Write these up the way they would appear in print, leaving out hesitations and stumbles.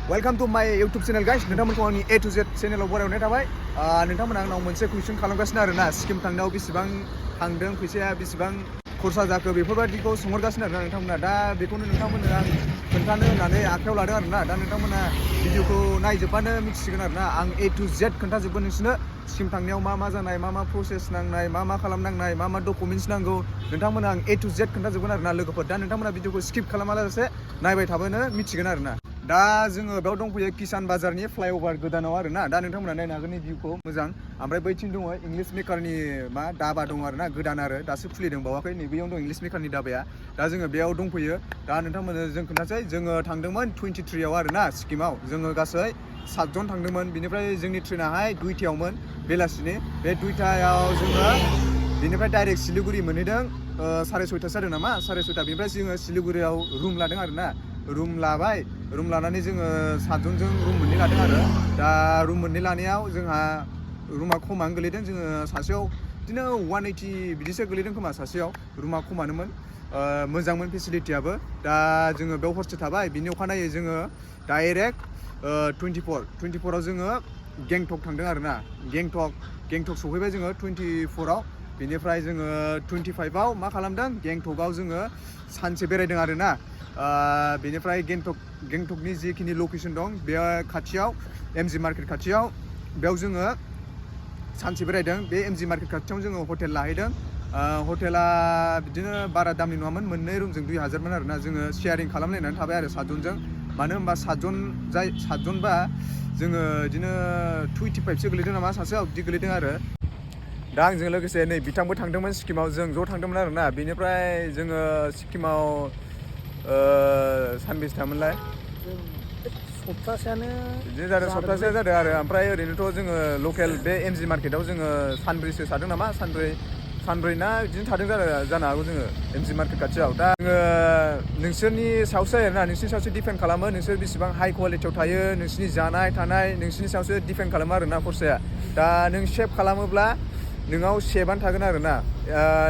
Welcome to my YouTube channel guys. नोंथांमोनखौ आंनि A to Z channel आव बरायनाय थाबाय। नोंथांमोना आंनाव मोनसे कुइसन खालामगासिनो आरोना सिक्किम थांनायाव बेसेबां थांदों फैसाया बेसेबां खरसा जाखो बेफोरबायदिखौ सोंहरगासिनो आरोना नोंथांमोना दा बेखौनो नोंथांमोननो आं खोन्थानो होननानै आखायाव लादों आरोना दा नोंथांमोना भिडिअखौ नायजोबबानो मिथिसिगोन आरोना आं A to Z खोन्थाजोबगोन नोंसोरनो सिक्किम थांनायाव मा जानाय मा प्रसेस नांनाय मा खालामनांनाय मा डकुमेन्ट्स नांगौ नोंथांमोना आं A to Z खोन्थाजोबगोन आरोना लोगोफोर दा नोंथांमोना भिडिअखौ स्किप खालामालासे नायबाय थाबानो मिथिगोन आरोना दा जोङो बेयाव दंफैयो किसान बाजारनि फ्लाइओभार गोदानाव आरोना दा नोंथांमोना नायनो हागोन भिउखौ मोजां ओमफ्राय बैथिं दङ इंलिश मेकारनि मा दाबा दङ आरोना गोदान आरो दासो खुलिदों बावाखै नैबेयावनो दं इंलिश मेकारनि दाबाया दा जोङो बेयाव दंफैयो दा नोंथांमोननो जों खोन्थासै जोङो थांदोंमोन 23 आव आरोना सिक्किमाव जोङो गासै 7 जन थांदोंमोन बिनिफ्राय जोंनि ट्रेनाहाय 2टायावमोन बेलासिनि बे 2टायाव जोङो बिनिफ्राय डाइरेक्ट सिलिगुरि मोनहैदों 6:30 जादों नामा 6:30 बिनिफ्राय जोङो सिलिगुरियाव रुम लादों आरोना रुम लानानै जोङो 7 जनजों रुम मोननै लादों आरो दा रुम मोननै लानायाव जोंहा रुमा खमानो गोलैदों जोङो सासेयाव बिदिनो 180 बिदिसो गोलैदों खोमा सासेयाव रुमा खमानोमोन मोजांमोन फेसिलिटियाबो दा जोङो बेयाव हरसे थाबाय बिनि अखानायै जोङो डाइरेक्ट 24आव जोङो गेंटक थांदों आरोना गेंटक सौफैबाय जोङो 24आव बिनिफ्राय जोङो 25आव मा खालामदों गेंटकआव जोङो सानसे बेरायदों आरोना बेनिफ्राय गेंटकनि जिखिनि लकेसन दं बे खाथियाव MG मार्केट खाथियाव बेयाव जोङो सानसे बेरायदों बे MG मार्केट खाथियाव जोङो हटेल लाहैदों हटेला बिदिनो बारा दामनि नङामोन मोननै रुमजों 2000मोन आरोना जोङो शेयारिं खालामलायनानै थाबाय आरो 7 जनजों मानो होनबा 7 जनबा जोङो बिदिनो 25सो गोलैदों नामा सासेयाव बिदि गोलैदों आरो दा आंजों लोगोसे नै बिथांबो थांदोंमोन सिक्किमाव जों ज' थांदोंमोन आरोना बेनिफ्राय जोङो सिक्किमाव सानबेसे थामोनलाय सप्तासेयानो बिदिनो जादों सप्तासेया जादों आरो ओमफ्राय ओरैनोथ' जोङो लकेल बे MG मार्केटाव जोङो सानब्रैसो थादों नामा सानब्रै ना बिदिनो थादों जानो हागौ जोङो MG मार्केट खाथियाव दा जोङो नोंसोरनि सायावसो आरोना नोंसोरनि सायावसो डिपेन्ड खालामो नोंसोर बेसेबां हाइ कुवालिटियाव थायो नोंसोरनि जानाय थानाय नोंसोरनि सायावसो डिपेन्ड खालामो आरोना खरसाया दा नों सेभ खालामोब्ला नोंनाव सेभआनो थागोन आरोना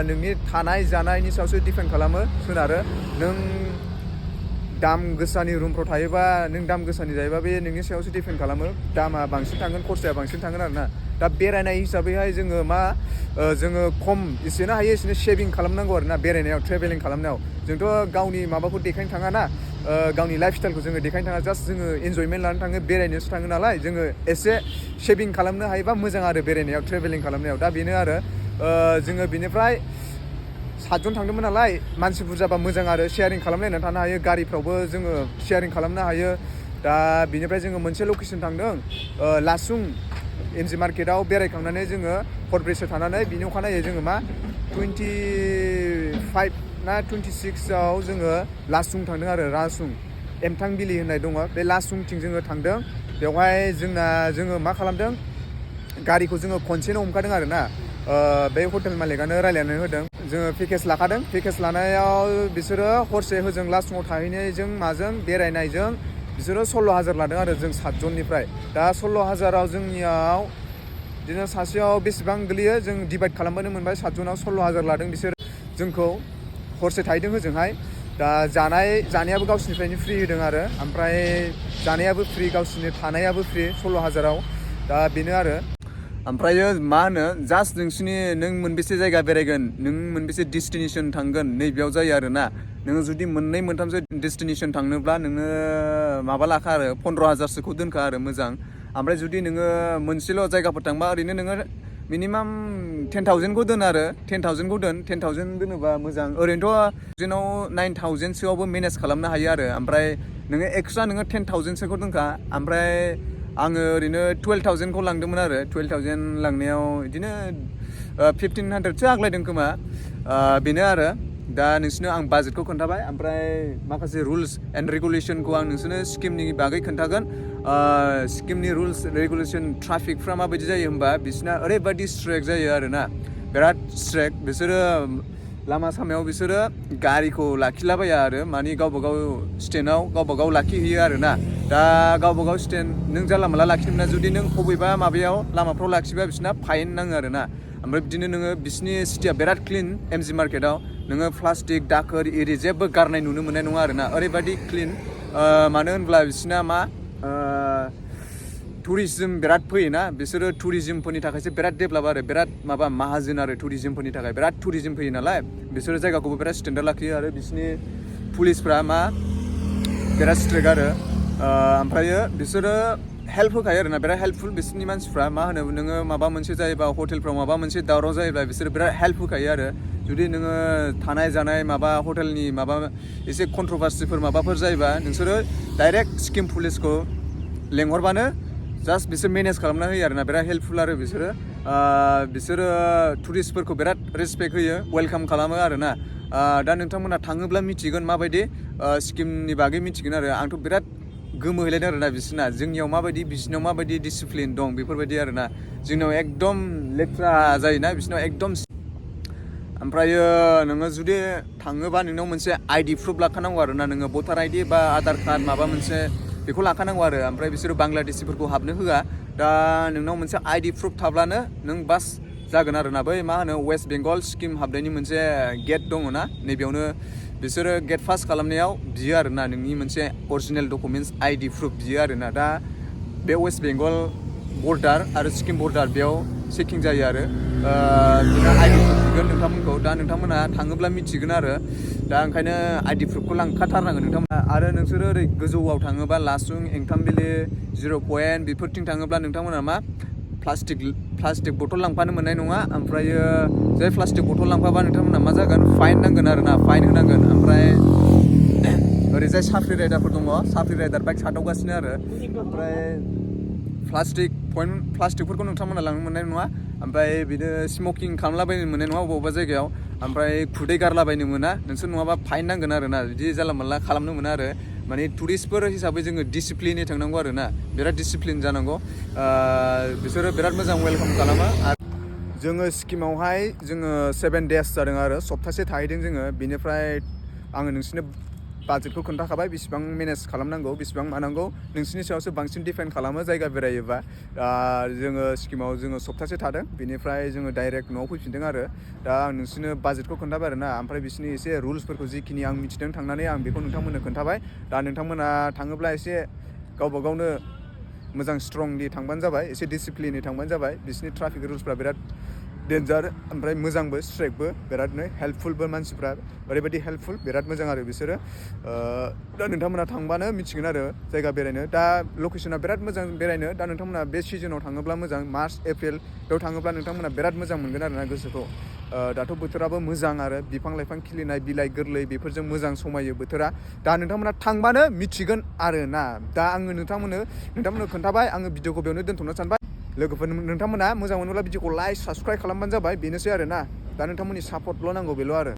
नोंनि थानाय जानायनि सायावसो डिपेन्ड खालामो सोनारो नों दाम गोसानि रुमफ्राव थायोबा नों दाम गोसानि जायोबा बे नोंनि सायावसो डिपेन्ड खालामो दामा बांसिन थांगोन खरसाया बांसिन थांगोन आरोना दा बेरायनाय हिसाबैहाय जोङो जोङो खम एसेनो हायो एसेनो सेभिं खालामनांगौ आरोना बेरायनायाव ट्रेभेलिं खालामनायाव जोंथ' गावनि माबाखौ देखायनो थाङा ना गावनि लाइफ स्टाइलखौ जोङो देखायनो थाङा जास्ट जोङो इन्जयमेन्ट लानो थाङो बेरायनोसो थाङो नालाय जोङो एसे सेभिं खालामनो हायोबा मोजां आरो बेरायनायाव ट्रेभेलिं खालामनायाव दा बेनो आरो जोङो बिनिफ्राय 7 जन थांदोंमोन नालाय मानसि बुरजाबा मोजां आरो शेयारिं खालामलायनानै थानो हायो गारिफ्रावबो जोङो शेयारिं खालामनो हायो दा बिनिफ्राय जोङो मोनसे लकेसन थांदों लासुं MG मार्केटाव बेरायखांनानै जोङो हरब्रैसो थानानै बिनि अखानायै जोङो 25 ना 26आव जोङो लासुं थांदों आरो लासुं एमथां बिलि होननाय दङ बे लासुंथिं जोङो थांदों बेवहाय जोङो मा खालामदों गारिखौ जोङो खनसेनो हमखादों आरोना बे हटेल मालिकआनो रायलायनानै होदों जोङो पेकेज लाखादों पेकेज लानायाव बिसोरो हरसे होजों लासुङाव थाहैनायजों माजों बेरायनायजों बिसोरो 16,000 लादों आरो जों 7 जननिफ्राय दा 16,000आव जोंनियाव बिदिनो सासेयाव बेसेबां गोलैयो जों डिभाइड खालामबानो मोनबाय 7 जनाव 16,000 लादों बिसोर जोंखौ हरसे थाहैदों होजोंहाय दा जानायाबो गावसिनिफ्रायनो फ्रि होदों आरो ओमफ्राय जानायाबो फ्रि गावसिनि थानायाबो फ्रि 16,000आव दा बेनो आरो ओमफ्रायो मा होनो जास्ट नों मोनबेसे जायगा बेरायगोन नों मोनबेसे डेस्टिनेसन थांगोन नैबेयाव जायो आरोना नोङो जुदि मोननै मोनथामसो डेस्टिनेसन थांनोब्ला नोङो माबा लाखा आरो 15,000सोखौ दोनखा आरो मोजां ओमफ्राय जुदि नोङो मोनसेल' जायगाफोर थांबा ओरैनो नोङो मिनिमाम 10,000खौ दोन आरो 10,000 दोनोबा मोजां ओरैनोथ' जोंनाव 9,000सोआवबो मेनेज खालामनो हायो आरो ओमफ्राय नोङो एक्सट्रा नोङो 10,000सोखौ दोनखा ओमफ्राय आङो ओरैनो 12,000खौ लांदोंमोन आरो 12,000 लांनायाव बिदिनो 1,500सो आग्लायदों खोमा बेनो आरो दा नोंसोरनो आं बाजेटखौ खोन्थाबाय ओमफ्राय माखासे रुल्स एन्ड रेगुलेसनखौ आं नोंसोरनो सिक्किमनि बागै खोन्थागोन सिक्किमनि रुल्स रेगुलेसन ट्राफिकफ्रा माबायदि जायो होमबा बिसोरना ओरैबायदि स्ट्रिक्ट जायो आरोना बिराद स्ट्रिक्ट बिसोरो लामा सामायाव बिसोरो गारिखौ लाखिलाबाया आरो माने गावबागाव स्टेन्डआव गावबागाव लाखिहैयो आरोना दा गावबागाव स्टेन्ड नों जानला मोनला लाखिनो मोना जुदि नों बबेबा माबायाव लामाफ्राव लाखिबा बिसोरना फाइन नाङो आरोना ओमफ्राय बिदिनो नोङो बिसिनि सिटिया बिराद क्लिन MG मार्केटाव नोङो प्लास्टिक दाखोर एरि जेबो गारनाय नुनो मोननाय नङा आरोना ओरैबायदि क्लिन मानो होनब्ला बिसोरना टुरिज्म बिराद फैयोना बिसोरो टुरिज्मफोरनि थाखायसो बिराद डेभेलप आरो बिराद माबा माहाजोन आरो टुरिज्मफोरनि थाखाय बिराद टुरिज्म फैयो नालाय बिसोरो जायगाखौबो बिराद स्टेन्डार्ड लाखियो आरो बिसोरनि पुलिसफ्रा मा बिराद स्ट्रिक्ट आरो ओमफ्रायो बिसोरो हेल्प होखायो आरोना बिराद हेल्पफुल बिसोरनि मानसिफ्रा मा होनो नोङो माबा मोनसे जायोबा हटेलफ्राव माबा मोनसे दावराव जायोब्ला बिसोरो बिराद हेल्प होखायो आरो जुदि नोङो थानाय जानाय माबा हटेलनि माबा एसे कन्ट्रभार्सिफोर माबाफोर जायोबा नोंसोरो डाइरेक्ट सिक्किम पुलिसखौ लेंहरबानो जास्ट बिसोर मेनेज खालामना होयो आरोना बिराद हेल्पफुल आरो बिसोरो टुरिस्टफोरखौ बिराद रेसपेक्ट होयो वेलकाम खालामो आरोना दा नोंथांमोना थाङोब्ला मिथिगोन माबायदि सिक्किमनि बागै मिथिगोन आरो आंथ' बिराद गोमोहैलायदों आरोना बिसोरना जोंनियाव माबायदि बिसोरनाव माबायदि डिसिप्लिन दं बेफोरबायदि आरोना जोंनाव एकदम लेथ्रा जायोना बिसोरनाव एकदम ओमफ्रायो नोङो जुदि थाङोबा नोंनाव मोनसे आइडि प्रुफ लाखानांगौ आरोना नोङो भटार आइडि बा आधार कार्ड माबा मोनसे बेखौ लाखानांगौ आरो ओमफ्राय बिसोरो बांलादेशिफोरखौ हाबनो होआ दा नोंनाव मोनसे आइडि प्रुफ थाब्लानो नों बास जागोन आरोना बै मा होनो वेस्ट बेंगल सिक्किम हाबनायनि मोनसे गेट दङ ना नैबेयावनो बिसोरो गेट पास खालामनायाव बियो आरोना नोंनि मोनसे अरिजिनेल डकुमेन्टस आइडि प्रुफ बियो आरोना दा बे वेस्ट बेंगल बर्डार आरो सिक्किम बर्डार बेयाव चेकिं जायो आरो बिदिनो आइडि प्रुफ बिगोन नोंथांमोनखौ दा नोंथांमोना थाङोब्ला मिथिगोन आरो दा ओंखायनो आइडि प्रुफखौ लांखाथारनांगोन नोंथांमोना आरो नोंसोरो ओरै गोजौआव थाङोबा लासुं एंथामबिलि 0 पइन्ट बेफोरथिं थाङोब्ला नोंथांमोना मा प्लास्टिक बथल लांफानो मोननाय नङा ओमफ्रायो जाय प्लास्टिक बथल लांफाबा नोंथांमोना मा जागोन फाइन नांगोन आरोना फाइन होनांगोन ओमफ्राय ओरैजाय साफ्रि राइडारफोर दङ साफ्रि राइडार बाइक सादावगासिनो आरो ओमफ्राय प्लास्टिकफोरखौ नोंथांमोना लांनो मोननाय नङा ओमफ्राय बिदिनो स्मकिं खालामलाबायनो मोननाय नङा बबेबा जायगायाव ओमफ्राय खुदै गारलाबायनो मोना नोंसोर नङाबा फाइन नांगोन आरोना बिदि जानला मोनला खालामनो मोना आरो माने टुरिस्टफोर हिसाबै जोङो डिसिप्लिनै थांनांगौ आरोना बिराद डिसिप्लिन जानांगौ बिसोरो बिराद मोजां वेलकाम खालामो आरो जोङो सिक्किमावहाय जोङो 7 days जादों आरो सप्तासे थाहैदों जोङो बेनिफ्राय आङो नोंसोरनो बाजेटखौ खोन्थाखाबाय बेसेबां मेनेज खालामनांगौ बेसेबां मानांगौ नोंसोरनि सायावसो बांसिन डिपेन्ड खालामो जायगा बेरायोबा जोङो सिक्किमाव जोङो सप्तासे थादों बेनिफ्राय जोङो डाइरेक्ट न'आव फैफिनदों आरो दा आं नोंसोरनो बाजेटखौ खोन्थाबाय आरोना ओमफ्राय बिसोरनि एसे रुल्सफोरखौ जिखिनि आं मिथिदों थांनानै आं बेखौ नोंथांमोननो खोन्थाबाय दा नोंथांमोना थाङोब्ला एसे गावबा गावनो मोजां स्ट्रंलि थांबानो जाबाय एसे डिसिप्लिनै थांबानो जाबाय बिसोरनि ट्राफिक रुल्सफ्रा बिराद डेन्जार ओमफ्राय मोजांबो स्ट्रिक्टबो बिरादनो हेल्पफुलबो मानसिफ्रा ओरैबायदि हेल्पफुल बिराद मोजां आरो बिसोरो दा नोंथांमोना थांबानो मिथिगोन आरो जायगा बेरायनो दा लकेसना बिराद मोजां बेरायनो दा नोंथांमोना बे सिजनाव थाङोब्ला मोजां मार्च एप्रिल बेयाव थाङोब्ला नोंथांमोना बिराद मोजां मोनगोन आरोना गोसोखौ दाथ' बोथोराबो मोजां आरो बिफां लाइफां खिलिनाय बिलाइ गोरलै बेफोरजों मोजां समायो बोथोरा दा नोंथांमोना थांबानो मिथिगोन आरोना दा आङो नोंथांमोननो खोन्थाबाय आङो भिडिअखौ बेयावनो दोनथ'नो सानबाय लोगोफोर नोंथांमोना मोजां मोनोब्ला भिडिअखौ लाइक साबसक्राइब खालामबानो जाबाय बेनोसै आरोना दा नोंथांमोननि सापर्टल' नांगौ बेल' आरो